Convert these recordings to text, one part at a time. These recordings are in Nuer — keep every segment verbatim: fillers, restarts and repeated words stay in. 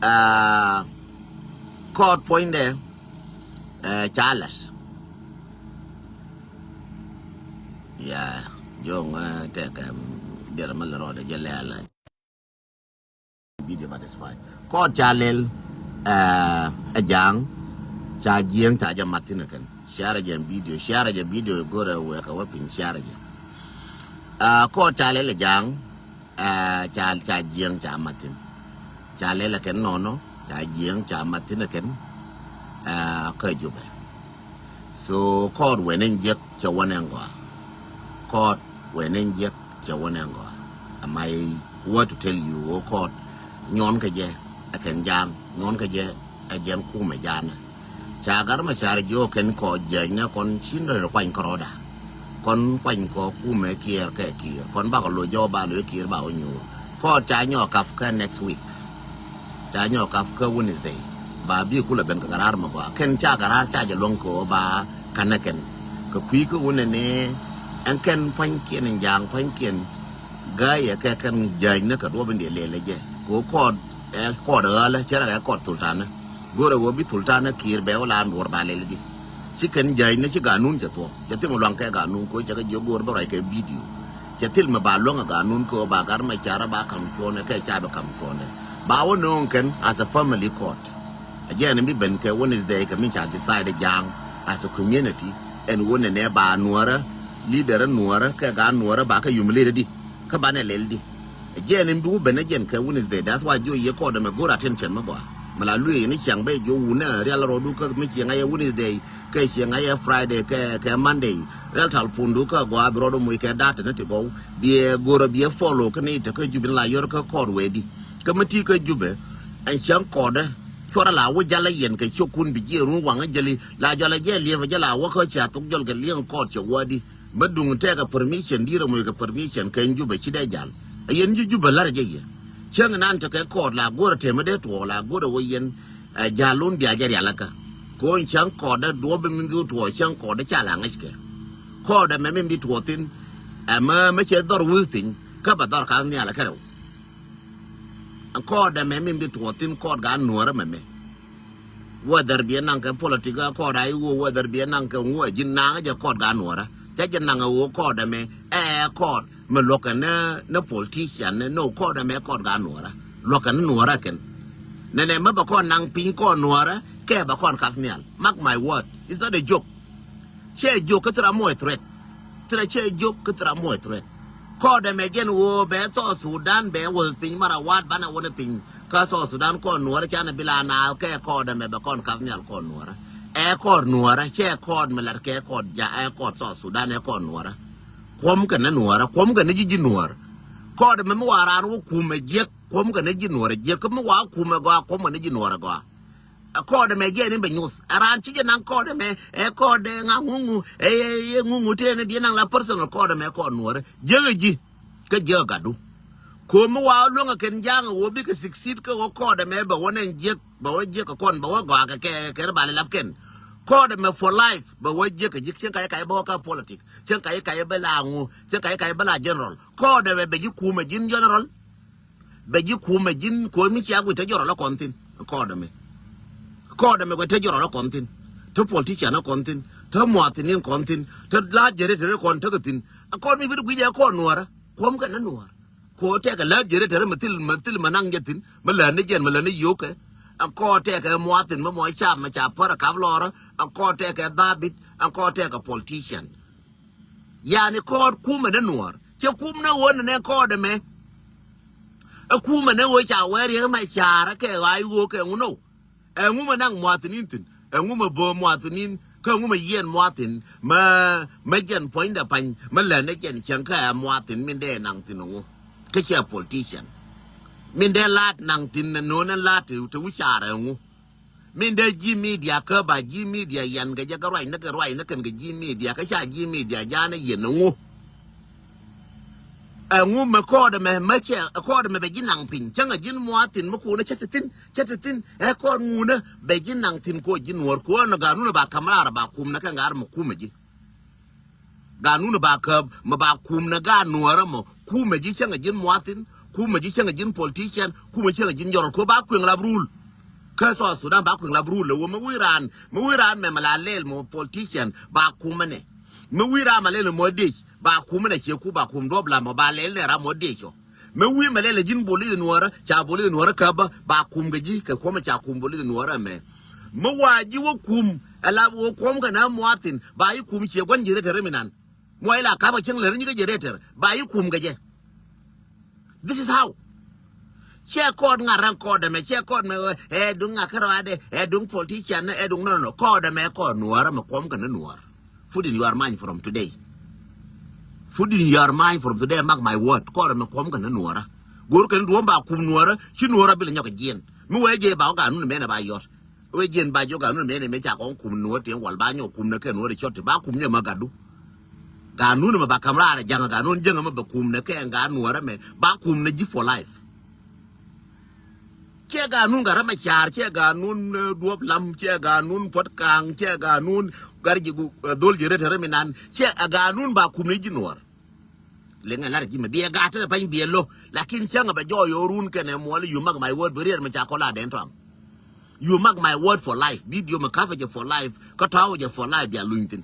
Ah, kɔɔt puɔ̱nydɛ, eh, ca lɛt. Ya, joŋ, eh, tɛk, em, diɛt ɛmɛ lɛ rɔɔdɛ jɛ lɛɛl. Video, but it's fine. Kɔɔt ca lɛl, eh, ɛ ja̱a̱ŋ, ca jiɛŋ, ca jɛ mat thi̱n ɛ kɛn. Share jɛ video, share jɛ video, go̱rɛ wek ɛ wä piny, share jɛ. Ah, kɔɔt ca lɛl ɛ ja̱a̱ŋ, ah, ca, ca jiɛŋ, ca mat thi̱n. Ca lɛl ɛ kɛn nɔnɔ, ca jiɛŋ, ca mat thi̱n ɛ kɛn, ah, kä Jubɛ. So kɔɔt wɛn in jiɛk cɛ wä nɛ ŋɔa. Kɔɔt wɛn in jiɛk cɛ wä nɛ ŋɔa. Am I what to tell you, o kɔɔt nyuɔn kɛ jɛ ɛ kɛn ja̱a̱ŋ, nyuɔn kɛ jɛ ɛ jɛn kumɛ ja̱a̱nɛ. Ca gar mɛ car jiɔ kɛn kɔ jiɛc nɛ kɔn cin rɛ kuany kɛ rɔɔda. Kɔn kuany kɔ kumɛ kiɛɛr kɛ kiɛɛr. Kɔn bakɔ lo jɔw ba lo kiɛɛr ba wä nyuur. Kɔɔt ca nyɔɔ kap kɛ next week. Ca nyɔɔ kap kä Wednesday. Ba bi kulɛ ben kɛ garar mɛ gɔaa. Kɛn ca garar ca jɛ luɔ̱ŋ kɛ wä ba kanɛ kɛn. Kɛ kui̱ kä wunɛ ni ɛn kɛn pua̱nykiɛn in ja̱a̱ŋ pua̱nykiɛn. Ga̱a̱yɛ kɛ kɛn ja̱a̱ny ni kɛ duɔ̱p in diɛ lɛlɛ jɛ. Kɛ wä kɔɔt, ɛ kɔɔt ɣälä, cɛ rɛ kɛ kɔɔt thultanä. Go̱rɛ wä bi thultanä kiɛɛr bɛ wä la nuɔr ba lɛlɛ di. Ci kɛn ja̱a̱ny ni ci ganun cɛ thuɔ̱k. Cɛ thim luaŋ kɛ ganun kɛ wä cɛ kɛ jiök go̱o̱r bä ruac kɛ video. Cɛ thil mɛ ba luäŋ ɛ ganun kɛ wä ba gar mɛ carä ba kam cuɔ̱nɛ kɛ ca bɛ kam cuɔ̱nɛ. Ba wä no̱o̱ŋ kɛn as a family court. A jɛ ɛn bi ben kɛ Wednesday kɛ min ca decide ja̱a̱ŋ as a community. Ɛn wä nɛnɛ ba nuɔrä, leader nuɔrä kɛ ga nuɔrä ba kɛ humiliate di. Kä banɛ lɛl di. A jɛ ɛn bi wä ben a jɛn kɛ Wednesday. That's why jiɔ yɛ kɔɔdɛ mɛ go̱r attention mɛ gɔaa. Mɛ la luee yɛ ni ciaŋ bɛ jiɔ wunɛ rial rɔɔdu kä mi ciaŋ a yɛ Wednesday. Kɛ ciɛ ŋa̱c ɛ Friday kɛ, kɛ Monday. Rɛl tal pundu kä gɔaa bi rɔɔd muc kɛ da̱t ni ti gɔw. Biɛ go̱rä biɛ follow kä ni te kä Jubɛ ni la yɔr kä kɔɔt wee di. Kä mi ti kä Jubɛ ɛn cäŋ kɔɔdɛ. Cuɔrɛ la wä jalä yɛn kɛ ciökun bi jiɛ run waŋä jäli la jɔlɛ jɛ liɛpɛ jɛ la wä kä cia thok jɔl kɛ liɛŋ kɔɔt cɛ wä di. Mä duŋ tɛkɛ permission dirɛ muc kɛ permission kɛ Jubɛ ci dee jal. Ɛ yɛn ji̱ Jubɛ lär jɛ yɛ. Cäŋ nan te kɛ kɔɔt la go̱rɛ temɛ dee tuɔɔk la go̱rɛ wä yɛn. Ɛ jalun bia jɛ rialikä. Ko̱n cäŋ kɔɔdä duɔ̱p bi min bi tuɔɔk cäŋ kɔɔdä ca la ŋäckɛ. Kɔɔdä mɛ min bi tuɔɔk thi̱n. Ɛ mä, mä cɛ dhɔr wi̱i̱ piny kä bɛ dhɔr ka̱n nhial kärɛw. Kɔɔdɛ mɛ min bi tuɔɔk thi̱n kɔɔt gaa nuɔ̱ɔ̱rä mɛ mɛ. Whether bi ɛ naŋ kɛ politik ɛ kɔɔt a i̱ ɣöö whether bi ɛ naŋ kɛ ŋuɔ ɛ ji̱n naŋ ɛ jɛ kɔɔt gaa nuɔ̱ɔ̱rä. Cä jɛ naŋ ɛ ɣöö kɔɔdɛ mɛ ɛ kɔɔt mɛ luɔ̱kɛ ni, ni politician ni, no, kɔɔdɛ mɛ kɔɔt gaa nuɔ̱ɔ̱rä. Luɔ̱kɛ ni nuɔ̱ɔ̱rä kɛn. Nɛnɛ mɛ bɛ kɔn naŋ piny kɔn nuɔ̱ɔ̱rä kɛ bɛ kɔn kap nhial. Mark my word. It's not a joke. Cɛ joke kä thira muɔc threat. Thira cɛ joke kä thira muɔc threat. Kɔɔdɛ mɛ jɛn ɣöö bɛ South Sudan bɛ wäth piny mara waat banɛ wä ni piny. Kä South Sudan kɔn nuɔ̱ɔ̱rä canɛ bi la naath kɛ kɔɔdɛ mɛ bɛ kɔn kap nhial kɔn nuɔ̱ɔ̱rä. Ɛ kɔɔt nuɔ̱ɔ̱rä, cɛ kɔɔt mɛ lat kɛ kɔɔt ja, ɛ kɔɔt South Sudan, ɛ kɔɔt nuɔ̱ɔ̱rä. Kuɔm kɛ ni nuɔ̱ɔ̱rä, kuɔm kɛ ni ji̱ ji̱ nuɔ̱ɔ̱r. Kɔɔdɛ mɛ mi wa raan wä kumɛ jiäk, kuɔm kɛ ni ji̱ nuɔ̱ɔ̱rä jiäk, kä mi wa kumɛ gɔaa, kuɔm kɛ ni ji̱ nuɔ̱ɔ̱rä gɔaa. Ɛ kɔɔdɛ mɛ jɛ ni bɛ nyuth. Ɛ raan ci jɛ naŋ kɔɔdɛ mɛ, ɛ kɔɔdɛ ŋa ŋuŋu, ɛ, ɛ, ɛ ŋuŋu tëë ni diɛ naŋ la personal kɔɔdɛ mɛ kɔɔd nuɔ̱ɔ̱rä. Jiäk ɛ ji̱, kä jiäk ɛ gatdu. Ko̱o̱m mi wa luäŋ ɛ kɛn ja̱a̱ŋ ɛ ɣöö bikɛ succeed kä ɣöö kɔɔdɛ mɛ bɛ wä nɛn jiäk, bɛ wä jiäk kɛ kɔn, bɛ wä gɔaa kɛ kɛ, kɛ ri bali lap kɛn. Kɔɔdɛ mɛ for life, bɛ wä jiäk kɛ ji̱, cieŋ ka ji̱ ka ji̱ bä wä kä politik, cieŋ ka ji̱ ka ji̱ bä la ŋu, cieŋ ka ji̱ ka ji̱ bä la general. Kɔɔdɛ mɛ bɛ ji̱ kumɛ ji̱n general. Bɛ ji̱ kumɛ ji̱n ko̱o̱m mi cia guic te jɔrɔ la kɔn thi̱n. Kɔɔdɛ mɛ. Kɔɔdɛ mɛ guic te jɔrɔ la kɔn thi̱n. Te politician la kɔn thi̱n. Te muathinin kɔn thi̱n. Te la̱a̱t jere te ri kɔn tekɛ thi̱n. A kɔn mi bi ti guic ɛ kɔn nuɔ̱ɔ̱rä. Kuɔm kɛ ni nuɔ̱ɔ̱r. Ko tɛkɛ la̱a̱t jere te ri mɛ thil, mɛ thil mɛ naŋ jɛ thi̱n. Mɛ lääni jɛn, mɛ lääni yio̱kɛ. A kɔn tɛkɛ muathin mɛ mɔ cap mɛ ca pär a kap lɔrä. A kɔn tɛkɛ dhabit. A kɔn tɛkɛ politician. Yani kɔɔt kumɛ ni nuɔ̱ɔ̱r. Cɛ kum ni ɣöö ni nɛ kɔɔt ɛmɛ. Ɛ kumɛ ni ɣöö ca wee riɛk mɛ ca̱a̱r ɛ kɛ ɣa̱c ɣöö kɛ ŋu nɔw. Ɛŋu mɛ naŋ muathinin thi̱n. Ɛŋu mɛ böö muathinin. Kä ɛŋu mɛ yiɛn muathin. Mɛ, mɛ jɛn puɔ̱nydɛ pany. Mɛ lɛn ni jɛn cäŋ kä ɛ muathin min dee naŋ thi̱n ɛŋu. Kä cɛ politician. Min dee la̱a̱t naŋ thi̱n ɛ no̱o̱n ɛn la̱a̱t te, te wi̱c ca̱a̱r ɛŋu. Min dee ji̱ media kä ba ji̱ media yan kɛ jɛ kɛ ruac ni kɛ ruac ni kɛn kɛ ji̱ media kä ca ji̱ media ja̱a̱n i̱ yɛn ŋu. Ɛŋu mɛ kɔɔdɛ mɛ mɛ cɛ kɔɔdɛ mɛ bɛ ji̱ naŋ piny cäŋ a ji̱n muathin mi kuunä cä ti thi̱n cä ti thi̱n ɛ kɔɔd ŋunä bɛ ji̱ naŋ thi̱n ko̱ ji̱ nuɔ̱ɔ̱r kuɔ̱n ni ga̱a̱n nunä ba ka̱m raar ba kum ni kɛn ga̱a̱r mɛ kumä ji̱. Ga̱a̱n nunä ba käp mɛ ba kum ni ga̱a̱n nuɔ̱ɔ̱rä mɛ kumä ji̱ cäŋ a ji̱n muathin. Kumɛ ji̱ cäŋ ji̱n politician, kumɛ cäŋ ji̱n jɔrɔl, ko ba kueŋ lap rule. Kä South Sudan ba kueŋ lap rule lɛ wä mi wi̱i̱ raan, mi wi̱i̱ raan mɛmɛ la lɛl mɔ politician ba kumɛ nɛ. Mi wi̱i̱ raan mɛ lɛl mɔ dec ba kumɛ nɛ, ciɛ ku ba kum duɔp lam mɔ ba lɛl nɛ ram mɔ dec ɔ. Mi wi̱i̱ mɛ lɛl ji̱n boli nuɔrä, ca boli nuɔrä kä bä ba kum kɛ ji̱ kɛ kuɔmɛ ca kum boli nuɔrä mɛ. Mi wa ji̱ wä kum ɛ la wä kuɔm kɛ nɛ muathin ba yi kum ciɛ gua̱n ji̱ rɛ tɛ ri mi nan. Muɔc la ka̱p kɛ cieŋ lɛ ri nyi kä jɛ rɛ tɛ ri ba yi kum kɛ jɛ. This is how. Cɛ kɔɔt ŋa̱t ran kɔɔt ɛmɛ, cɛ kɔɔt mɛ ɛ duŋ ŋa̱t kärɔadɛ, ɛ duŋ politician, ɛ duŋ nɔnɔ kɔɔt ɛmɛ, kɔɔt nuɔɔrä mɛ kuɔm kɛ ni nuɔɔr. Put in your mind from today. Put in your mind from today, mark my word. Kɔɔt ɛmɛ kuɔm kɛ ni nuɔɔrä. Go̱o̱r kɛ ni duɔ̱ɔ̱m ba kum nuɔɔrä, ci nuɔɔrä bi lɛ nyɔk jiɛn. Mi wee jɛ ba wä gaa nun mɛn ɛ ba yɔt. Wee jiɛn ba jɔ gaa nun mɛn ɛ mɛ ca kɔn kum nuɔɔr tiɛŋ wal ba nyɔk kum ni kɛ nuɔɔr cɔt ti ba kum ni ɛ ma gatdu. Gaa nun mɛ ba kam raar ɛ ja̱ŋ gaa nun jäŋ mɛ ba kum ni kɛ gaa nuɔɔrä mɛ ba kum ni ji̱ for life. Cɛ gaa nun gat ram a ca̱a̱r, cɛ gaa nun duɔ̱p lam, cɛ gaa nun puɔ̱t ka̱a̱ŋ, cɛ gaa nun gat ji̱ dhol ji̱ ret ri mi nan, cɛ gaa nun ba kum ni ji̱ nuɔɔr. Liŋɛ lar ji̱ mɛ biɛ gaa tɛnɛ pany biɛ lo̱. Lakin cäŋ a bɛ jɔɔy ɣöö run kɛnɛ muɔl, you mark my word, bi riɛt mi ca kɔl a dɛn tɔaŋ. You mark my word for life. Video mi kapɛ jɛ for life, kä tɔ̱a̱wä jɛ for life, bia luny thi̱n.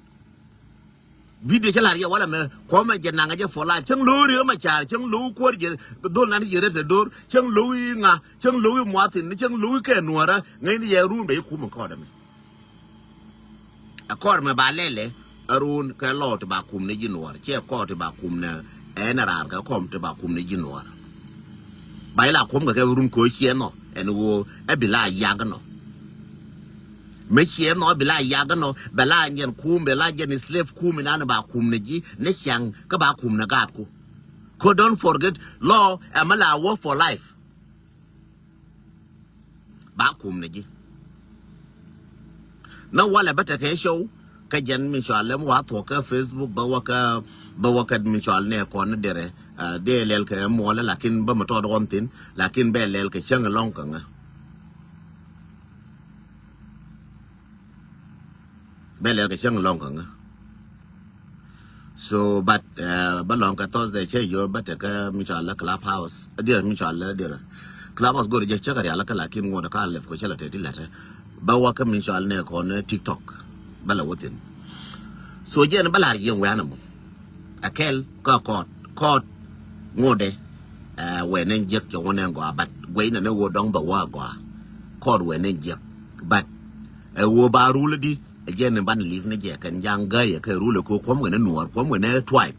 Video cä la̱r yɛ walɛ mɛ kuɔmɛ jɛ naŋɛ jɛ for life. Cäŋ lo̱w riek ma ca̱a̱r, cäŋ lo̱w kuɔr jɛ dhol nan yɛ ret ɛ do̱r, cäŋ lo̱w i̱ ŋa, cäŋ lo̱w i̱ muathin, cäŋ lo̱w i̱ kɛ nuɔ̱ɔ̱rä, ŋäcni yɛ run bɛ i̱ kum ɛ kɔɔdɛ mɛ. Ɛ kɔr mɛ ba lɛlɛ ɛ run kɛ lɔ ti ba kum ni ji̱ nuɔɔr, ciɛ kɔr ti ba kum ni ɛn raan kɛ kɔm ti ba kum ni ji̱ nuɔɔr. Ba ila kum kɛ kɛ run ko̱ ciɛ nɔ ɛn ɣöö ɛ bi la yak nɔ. Mɛ ciɛ nɔ ɛ bi la yak nɔ, bɛ la nyɛn kum, bɛ la jɛn slave kum inan ba kum ni ji̱ ni ciaŋ kä ba kum ni gaatku. Ko don't forget lɔ ɛmɛ la wä for life. Ba kum ni ji̱. Na walɛ bä tekɛ show kä jɛn mi cɔal lɛ mi wa thuɔk kä Facebook bä wä kä, bä wä kä mi cɔal nɛ kɔn ni derɛ. Dee lɛl kɛ muɔlɛ lakin bä mi tɔt ɣɔn thin lakin bɛ lɛl kɛ cäŋ lɔŋ kä ŋä. Bɛ lɛl kɛ cäŋ lɔŋ kä ŋä. So but bä lɔŋ kɛ Thursday cɛ yɔ bä tekɛ mi cɔal lɛ Clubhouse. Diɛr mi cɔal lɛ diɛr Clubhouse go̱r jɛ cä kɛ rial kɛ lakin ŋuɔt ka lɛp kɔ cä la tɛt ti lɛt. Bä wä kä mi cɔal nɛ kɔn TikTok bä la wä thin. So jɛn bä lar yɛn wɛn amɔ a kɛl kä kɔɔt kɔɔt ŋuɔdɛ. Wɛn ɛn jiɛk cɛ wä nɛ gɔaa but guɛy nɛ nɛ wä dɔŋ bɛ wä a gɔaa. Kɔɔt wɛn ɛn jiɛk but ɛ wä ba rul di. Ɛ jɛn ni ban live ni jɛ kɛn ja̱a̱ŋ gäyɛ kɛ rul ɛ ko̱ kuɔ̱m kɛ ni nuɔɔr kuɔ̱m kɛ ni tribe.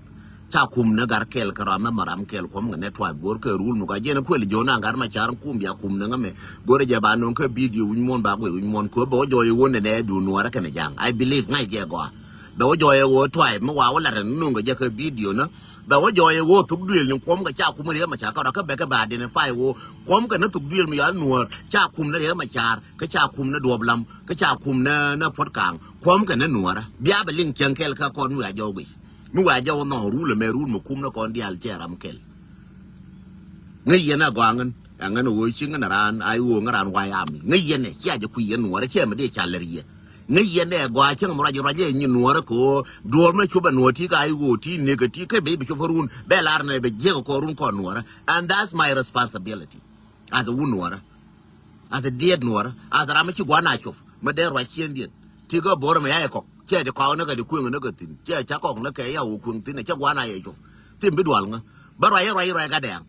Ca kum ni gar kɛl kɛ ram mɛ ma ram kɛl kuɔ̱m kɛ ni tribe go̱r kɛ rul mi kɔ jɛn kuɛl jo̱o̱n a gar ma car kum bia kum ni ŋä mɛ. Go̱r ɛ jɛ ba no̱o̱ŋ kɛ video wi̱ny muɔ̱ɔ̱n ba guɛ wi̱ny muɔ̱ɔ̱n ko̱ bɛ wä jɔɔy ɛ wä nɛnɛ du nuɔɔr ɛ kɛn ja̱a̱ŋ. I believe ŋa̱c jɛ gɔaa. Bɛ wä jɔɔy ɛ wä tribe mi wa wä lat ɛ no̱o̱ŋ kɛ jɛ kɛ video ni. Bɛ wä jɔɔy ɛ wä thuk duëël ni kuɔ̱m kɛ ca kum riek ma car kɛ rɔ kä bɛ kɛ bɛ identify wä kuɔ̱m kɛ ni thuk duëël mi yɔal nuɔɔr ca kum ni riek ma car. Kä ca kum ni duɔp lam kä ca kum ni ni puɔt kaŋ kuɔm kɛ ni nuɔrä bia bɛ liŋ cieŋ kɛl kä kɔn mi wa jɔw guic mi wa jɔw nɔŋ rul ɛmɛ rul mi kum ni kɔn diaal cɛ ram kɛl. Ŋäc yɛn ɛ gɔaa ŋän ɛ ŋän ɛ ɣöö ci ŋän ɛ raan a i̱ ɣöö ŋän raan wa̱a̱ yam i̱ ŋäc yɛn ɛ cia jɛ kui̱ yɛn nuɔrä cɛ mi dee ca lɛr yɛ. Ŋäc yɛn ɛ gɔaa cäŋ mi ruac ruac ɛ nyi nuɔrä kɛ ɣöö duɔɔr mi cop ɛ nuɔɔr ti ka a i̱ ɣöö ti nëk ɛ ti kä bɛ i̱ bi cop ɛ run bɛ lar nɛ bɛ jiɛk ɛ kɔn run kɔn nuɔrä and that's my responsibility. As a wun nuɔrä. As a diet nuɔrä. As a ram mi ci guan a cop mi dee ruac ciëndiɛn. Ti kä bo̱rä mi yac kɔk cɛ ti kɔk ni kɛ ti kueŋ ni kɛ thi̱n cɛ ca kɔk ni kɛ ya wä kueŋ thi̱n cɛ guan a yɛ cop. Thim bi dual ŋä bä ruac ruac ruac ka dɛɛŋ.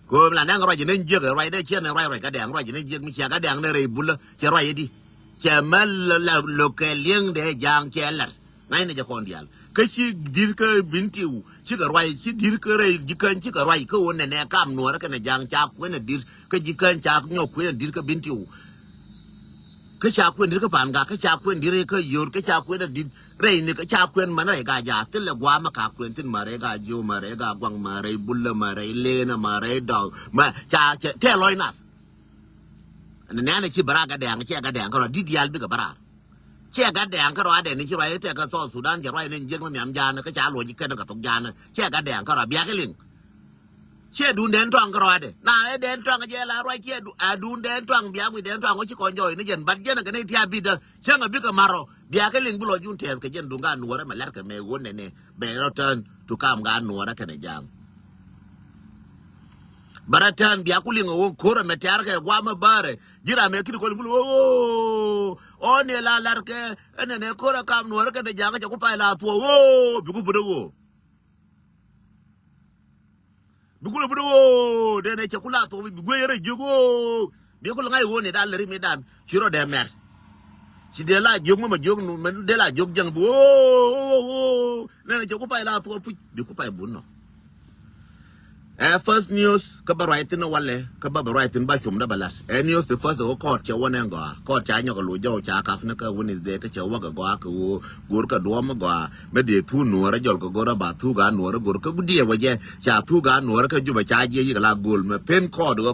Kɛ ɣöö mi la nɛŋ ruac ni jiäk ruac dee ciɛ ni ruac ruac ka dɛɛŋ ruac ni jiäk mi ciɛ ka dɛɛŋ ni rɛy bulä cɛ ruac di. Cɛ mɛ lɛ lɛ lo̱k kɛ li̱eŋ dee ja̱a̱ŋ cɛ lɛr. Ŋa̱cnɛ jɛ kɔn diaal kä ci di̱t kä Bentiu cikɛ ruac ci di̱t kä rɛy ji̱ käny cikɛ ruac kä ɣöö nɛnɛ kam nuɔɔrä kɛnɛ ja̱a̱ŋ ca kuenɛ di̱t kä ji̱ käny ca nyɔk kuenɛ di̱t kä Bentiu. Kä ca kuen di̱t kä Pangak kä ca kuen di̱t kä Yöör kä ca kuenɛ di̱t rɛy ni kä ca kuen män rɛy ka ja̱a̱ thilɛ gua̱a̱ mɛ ka kuen thi̱n mɛ rɛy ka Jiöw mɛ rɛy ka Guaŋ mɛ rɛy Bulä mɛ rɛy Lenä mɛ rɛy Dɔk mɛ ca tɛɛ lɔc nath. Nɛnɛ ci bɛ raar gat dɛ̈ɛ̈ŋ cɛ gat dɛ̈ɛ̈ŋ kärɔa di̱t diaal bikɛ bɛ raar. Cɛ gat dɛ̈ɛ̈ŋ kärɔa dɛn ci ruac tɛk kä South Sudan cɛ ruac ni jiäk ni nhiam ja̱a̱n kä ca luɔc ci kɛn kä thok ja̱a̱n cɛ gat dɛ̈ɛ̈ŋ kärɔa biak liŋ. Cɛ duun dɛn tɔaŋ kärɔa dɛ na ɛ dɛn tɔaŋ jɛ la ruac cɛ a duun dɛn tɔaŋ biak wi̱c dɛn tɔaŋ wä ci kɔn jɔɔy ni jɛn bat jɛn kɛ ni tia̱a̱ bit dä cäŋ a bikɛ marɔ biak liŋ bi lɔ jun tɛth kɛ jɛn duun ka nuɔrɛ mɛ lɛr kɛ mɛ ɣöö nɛnɛ bɛ rɔ tään tu kam ka nuɔrɛ kɛnɛ ja̱a̱ŋ. Bärɛ tɛn bia ku liŋ ɛ ɣöö ko̱r ɛmɛ tɛ̈r kɛ guam ɛ bärɛ. Ji̱ ram ɛ ki̱n kɔn bul ɣöö ɣöö ɣöö ɣöö ɣöö ni la lar kɛ ɛnɛ nɛ ko̱r ɛ kam nuɔ̱ɔ̱r kɛ dee jakä cɛ ku pay la thuɔ̱k ɣöö bi ku bun ɛ ɣöö. Bi kulɛ bi do̱ ɣöö dee nɛ cɛ ku la thuɔ̱k bi guey rɛ jiök ɣöö. Bi kulɛ ŋa̱c ɣöö ni dan lɛ ri mi dan ci rɔ dee mɛr. Ci dee la jiök mɛ mɛ jiök nu mɛ dee la jiök jäŋ bi ɣöö ɣöö ɣöö ɣöö nɛ nɛ cɛ ku pay la thuɔ̱k puc bi ku pay bun nɔ. Ɛ first news kä bä ruac thi̱n walɛ kä bä bä ruac thi̱n bä com dä bä la̱t. Ɛ news the first ɛ ɣöö kɔɔt cɛ wä nɛ gɔaa kɔɔt ca nyɔk ɛ loc jɔw ca kap ni kä Wednesday kä cɛ wä kɛ gɔaa kɛ ɣöö go̱o̱r kä duɔ̱ɔ̱m mi gɔaa. Mi dee thuk nuɔ̱ɔ̱rä jɔl kɛ go̱rä ba thuk a nuɔ̱ɔ̱rä go̱r kä gudiɛ wä jɛ ca thuk a nuɔ̱ɔ̱rä kä Jubɛ ca jiɛ yik la go̱o̱l mɛ pen kɔɔt ɣä